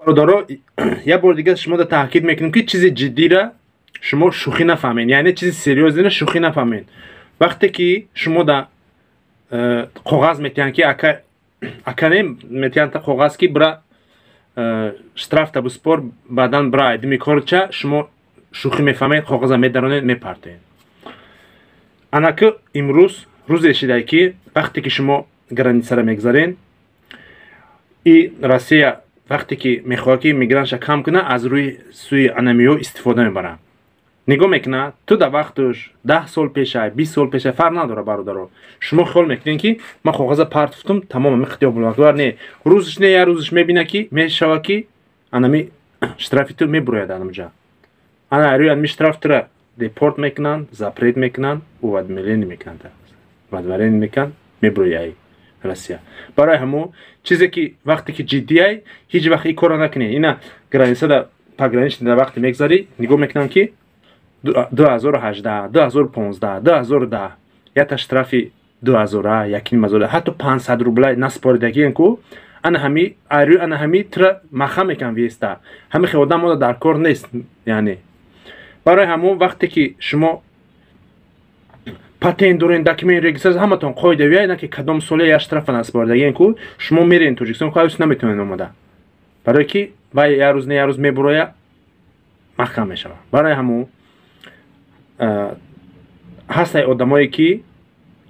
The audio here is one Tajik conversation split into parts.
Бародаро, як бор дигар шумо таъкид мекунем, ки чизи ҷиддира шумо шӯхӣ нафаҳмед, яъне чизи серьёзный ра шӯхӣ нафаҳмед. Вақте ки шумо да коғаз метиҳанд, ки ака, акане метиҳанд коғаз, ки бира штраф та биспор, баъдан бира айдими корча, шумо шӯхӣ мефаҳмед, коғаза медаронед, мепартоед. Анаки имрӯз рӯзе шидай, ки вақте ки шумо граница ра мегзарен и Россия вақте ки мехоҳад, ки мигрантша кам кунад, аз рӯи сӯи анамиё истифода мебарад. Нигоҳ мекунад, ту да вақтуш 10 сол пешай, 20 сол пешай, фарқ надорад. Бародаро, шумо хиёл мекунед, ки ман коғаза партофтум, тамом, ами хитёбулакбар. Не, рӯзш не, як рӯзш мебина, ки мешавад, ки анами штрафи ту мебурояд. Анамҷа ана рӯи анами штраф тура депорт мекунанд, запрет мекунанд, уведомление мекунанд, выдворение мекунанд, мебурои ай Россия. Барои ҳамо чизе ки вақте ки ҷиддиай, ҳеҷ вақт ин корро накунед. Ина граница да, пограничный да вақте мегзарӣ, нигоҳ мекунанд, ки 2018, 2015, 2010 якта штрафи 2000а, 1500, ҳатто 500 рубла наспоридагиен ку, ана ҳами айрӯи ана ҳами тура маха мекунанд въезд а. Ҳами хел одам ода дар кор нест. Яъне барои ҳамон вақте ки шумо патент дорен, документ, регистрация, ҳаматон қоидавия, на ки кадом соле як штрафа наспоридагиен ку, шумо мерен Тоҷикистон ку, наметавонед омада, барое ки вай як рӯз не, як рӯз мебуроя, маҳкам мешавад. Барои ҳамон ҳастай одамое, ки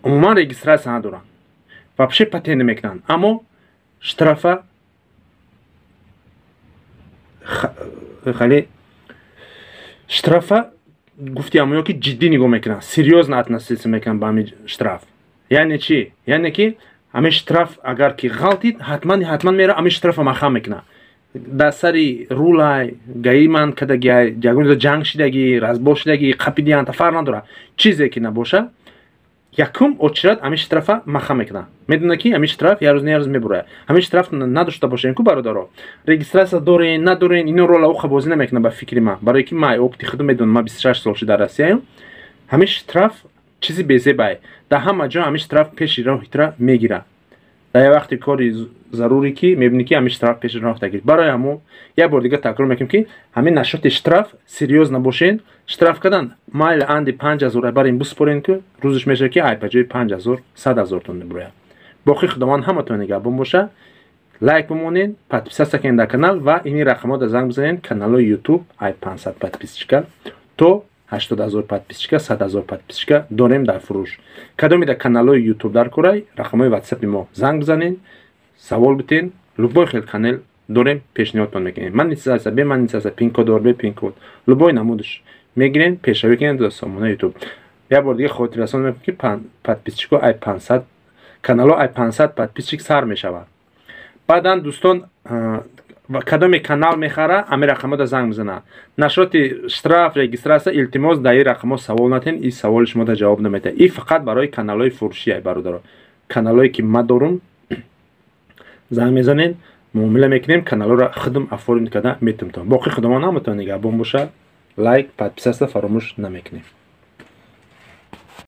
умуман регистрация надоранд, вообще патент намекунанд, аммо штрафа хеле штрафа гуфти ҳамоё, ки ҷиддӣ нигоҳ мекунанд, серьёзно относиться мекунанд ба ҳамин штраф. Яъне чӣ? Яъне ки ҳамин штраф агар ки ғалтид, ҳатман, ҳатман мера, ҳамин штрафа маҳкам мекунад. Дар сари рулай гаи ман кадагиай, ягон ҷанг шидагӣ, разбор шидагӣ, қапидиянта, фарқ надорад, чизе ки набоша, якум очередь ҳамин штрафа маха мекунад. Медона, ки ҳамин штраф як рӯз не, як рӯз мебурояд. Ҳамин штраф надошта бошем ку, бародаро, регистрация дорен, надорен, ино рола уха бозӣ намекунад, ба фикри ман, барое ки ман опыт и худо медонам, ман 26 сол шуда дар Россияем. Ҳамин штраф чизи безебай, дар ҳама ҷо ҳамин штраф пеши роҳитра мегирад. Дар як вақти кори зарурӣ, ки мебинӣ, ки ҳамин штраф пеши роҳ тагирд. Барои ҳамо як бор дига такрор мекунем, ки ҳамин насчёт и штраф серьёз набошен. Штраф кардан майли, анди 5000 барин биспорен, ки рӯзш мешавад, ки ай ба ҷои 5000 100 000 тон мебурояд. Боқӣ Худованд ҳаматон нигаҳбон боша. Лайк бимонед, подписаться кунед дар канал ва ини рақамҳо занг бизанед. Каналҳои Ютуб ай 500 подписчика то 80 000 подписчика, 100 000 подписчика дорем дар фурӯш. Кадоме дар каналҳои Ютуб дар корай, рақамҳои Ватсапи мо занг бизанед, савол битен. Любой хел канал дорем, пешниҳодтон мекунем: монетизация, бе монетизация, пинкод, бе пинкод, любой намудаш мегирем, пешравӣ кунем дар сомонаи Ютуб. Як бор дига хотиррасон мекунем, ки подписчик ҳо ай 500, каналҳо ай 500 подписчик сар мешавад. Баъдан, дӯстон, кадоме канал мехара, ами рақамҳода занг мезанад. Насчёт и штраф, регистрация, илтимос, дар ин рақамҳо савол натен, ин саволи шумо да ҷавоб наметиҳад. Ин фақат барои каналҳои фурӯшия, бародаро. Каналҳое ки ма дорум, занг мезанед, муомила мекунем, каналҳоро худам оформить карда метумтон. Боқӣ Худованд ҳаматон нигаҳбон боша. Лайк, подписаться фаромӯш намекунем.